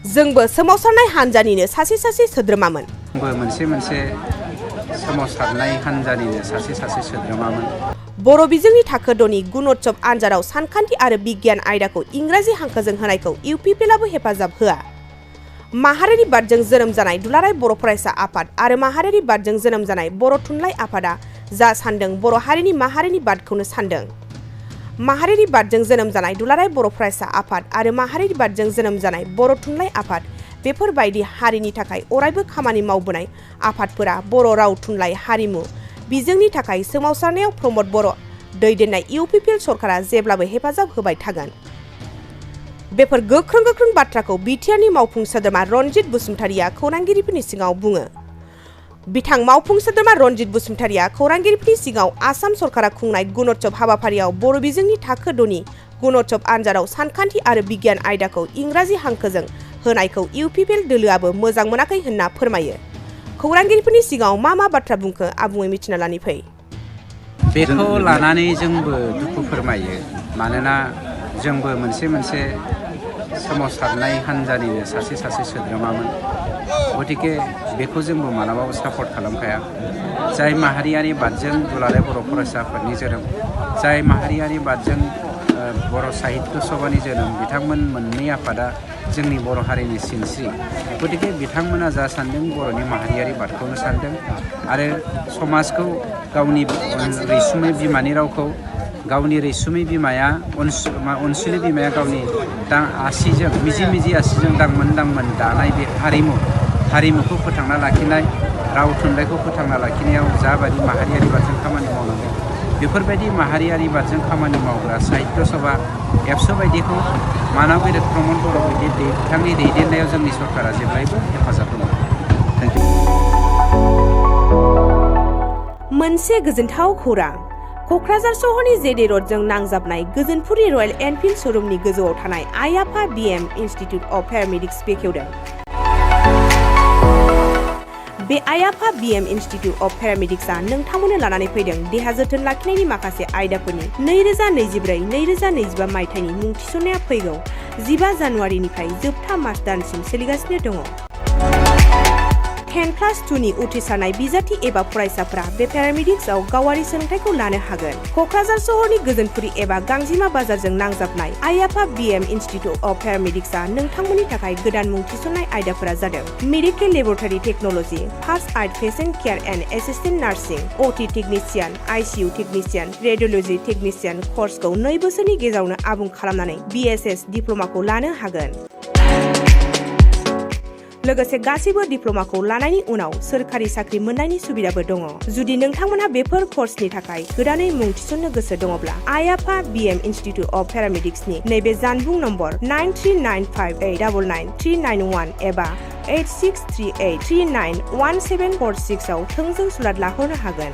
जोंबो सोमावसारनाय हानजानिनो सासे सोद्रोमामोन। मोनसे सोमावसारनाय हानजानिनो सासे सोद्रोमामोन। बर' बिजोंनि थाखो 2नि गुणोत्सव आनजादाव सानखान्थि आरो बिगियान आयदाखौ इंराजि हांखोजों होनायखौ इउपिपिएलआबो हेफाजाब होआ। माहारियारि बादजों जोनोम जानाय दुलाराय बर' फरायसा आफाद आरो माहारियारि बादजों जोनोम जानाय बर' थुनलाइ आफादा जा सानदों बर' हारिनि माहारिनि बादखौनो सानदों। माहारियारि बादजों जोनोम जानाय दुलाराय बर' फरायसा आफाद आरो माहारियारि बादजों जोनोम जानाय बर' थुनलाइ आफाद बेफोरबायदि हारिनि थाखाय अरायबो खामानि मावबोनाय आफादफोरा बर' राव थुनलाइ हारिमु बिजोंनि थाखाय सोमावसारनायाव प्रमद बर' दैदेननाय इउपिपिएल सरकारा जेब्लाबो हेफाजाब होबाय थागोन। बेफोर गोख्रों बाथ्राखौ बिटिआरनि मावफुं सोद्रोमा रनजित बसुमतारिया खौरांगिरिफोरनि सिगाङाव बुङो। बिथां मावफुं सोद्रोमा रनजित बसुमतारिया खौरांगिरिफोरनि सिगाङाव आसाम सरकारा खुंनाय गुणोत्सव हाबाफारियाव बर' बिजोंनि थाखो 2नि गुणोत्सव आनजादाव सानखान्थि आरो बिगियान आयदाखौ इंराजि हांखोजों होनायखौ इउपिपिएल दोलोआबो मोजां मोनाखै होनना फोरमायो। खौरांगिरिफोरनि सिगाङाव मा बाथ्रा बुंखो आबुङै मिथिना लानि फै। बेखौ लानानै जोंबो दुखु फोरमायो। मानोना जोंबो मोनसे सोमावसारनाय हानजानिनो सासे सोद्रोमामोन। गतिके बेखौ जोंबो मालाबाबो सापर्ट खालामखाया। जाय माहारियारि बादजों दुलाराय बर' फरायसा आफादनि जोनोम, जाय माहारियारि बादजों बर' साहित्य सभानि जोनोम, बिथांमोन मोननै आफादा जोंनि बर' हारिनि सिनस्रि। गतिके बिथांमोना जा सानदों बर'नि माहारियारि बादखौनो सानदों आरो समाजखौ गावनि रैसुमै बिमानि रावखौ गावनि रैसुमै बिमाया अनसुलि बिमाया गावनि आसिजों मिजि आसिजों दांमोन दानाय बे हारिमुखौ फोथांना लाखिनाय, राव थुनलाइखौ फोथांना लाखिनायाव जाबादि माहारियारि बादजों खामानि मावनांगौ, बेफोरबायदि माहारियारि बादजों खामानि मावग्रा साहित्य सभा एबसु बायदिखौ मानव गेदेर प्रमद बर' बिथांनि दैदेननायाव जोंनि सरकारा जेब्लायबो हेफाजाब होगोन। Thank you. मोनसे गोजोनथाव खौरां। क'क्राझार सहरनि जेडे रडजों नांजाबनाय गोजोनपुरि रयेल एनफिल्ड श'रुमनि गोजौआव थानाय आइ आफा बिएम इनस्टिट्युट अफ पेरामेडिक्स बेखेवदों। बे आइ आफा बिएम इनस्टिट्युट अफ पेरामेडिक्सआ नोंथांमोननो लानानै फैदों देहा जोथोन लाखिनायनि माखासे आयदाफोरनि 2024-2025 मायथाइनि मुं थिसननाया फैगौ 15 जानुवारिनिफ्राय जोबथा मार्च दानसिम सोलिगासिनो दङ। 10+2नि उथ्रिसारनाय बिजाथि एबा फरायसाफोरा बे पेरामेडिक्सआव गावारि सोलोंथाइखौ लानो हागोन। क'क्राझार सहरनि गोजोनपुरि एबा गांजिमा बाजारजों नांजाबनाय आइ आफा बिएम इनस्टिट्युट अफ पेरामेडिक्सआ नोंथांमोननि थाखाय गोदान मुं थिसननाय आयदाफोरा जादों medical laboratory technology, first aid patient care and assistant nursing, OT technician, ICU technician, radiology technician कर्सखौ 2 बोसोरनि गेजेरावनो आबुं खालामनानै बिएसएस डिप्ल'माखौ लानो हागोन। लोगोसे गासैबो डिप्ल'माखौ लानायनि उनाव सोरखारि साख्रि मोननायनि सुबिदाबो दङ। जुदि नोंथांमोनहा बेफोर कर्सनि थाखाय गोदानै मुं थिसननो गोसो दङब्ला आइ आफा बिएम इनस्टिट्युट अफ पेरामेडिक्सनि नैबे जानबुं नम्बर 9395899391 एबा 8638391746 आव थोंजों सुलाद लाहरनो हागोन।